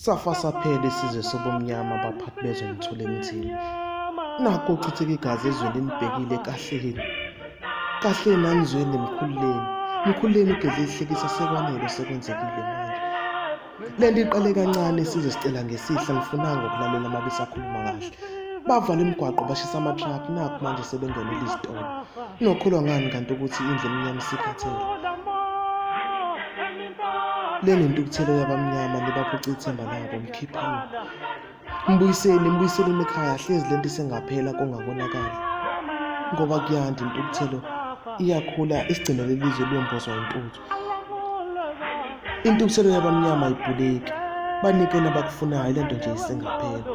Safa saphela isizwe sobumnyama abaphathi bezwe nithule emthini. Nakhu kuchitheka igazi ezweni nibhekile kahleni. Kahleni anizweni mkhululeni. Mkhululeni ugedle ihlekisa sekwanele osekwenzekile manje. Le nto iqale kancane isizwe sicela ngesihle ngifunanga ukulalela uma besakhuluma kahle. Bavala imigwaqo bashisa ama-truck nakhu manje sebengenela izitolo. Nokholwa ngani kanti ukuthi indlu emnyama isikhathele. Lena intukuthelo yabamnyama nibaphuca ithemba labo mkhipheni. Mbuyiseni, mbuyiseleni ekhaya hlezi lento isengaphela kungakonakali. Ngoba kuyanda intukuthelo iyakhula isigcina lelizwe liyombozwa intuthu. Intukuthelo yabamnyama ayibhuleki. Banikeni abakufunayo lento nje isengaphela.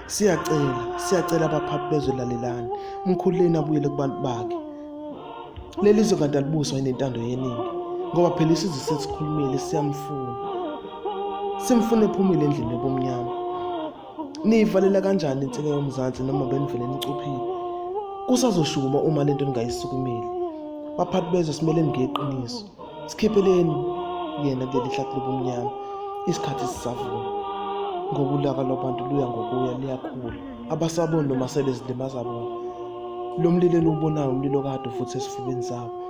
Siyacela, siyacela abaphathi bezwe lalelani. Mkhululeni abuyele kubantu bakhe. Leli zwe kanti alibuswa yini intando yeningi ngoba phela isizwe sesikhulumile siyamfuna. Simfuna ephumile endlini yobumnyama. Niyivalela kanjani insika yomzansi noma benivele nicuphile? Kusazoshuma uma lento ningayisukumeli. Baphathi bezwe simeleni ngeqiniso. Sikhipheleni yena kuleli hlathi lobumnyama isikhathi sisavuma. Ngoba ulaka lwabantu luya ngokuya luyakhula. Abasaboni noma sebezilimaza bona. Lo mlilo eniwubonayo umlilo kade futhi esifubeni sabo.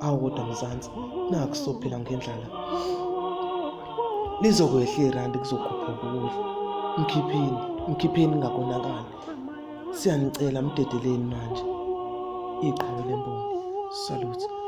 Awu kodwa Mzansi, naku sophila ngendlala. Lizokwehla irandi kuzokhuphuka ukudla. Mkhipheni, mkhipheni kungakonakali. Siyanicela mdedeleni manje. Iqhawe lembongi. Salute.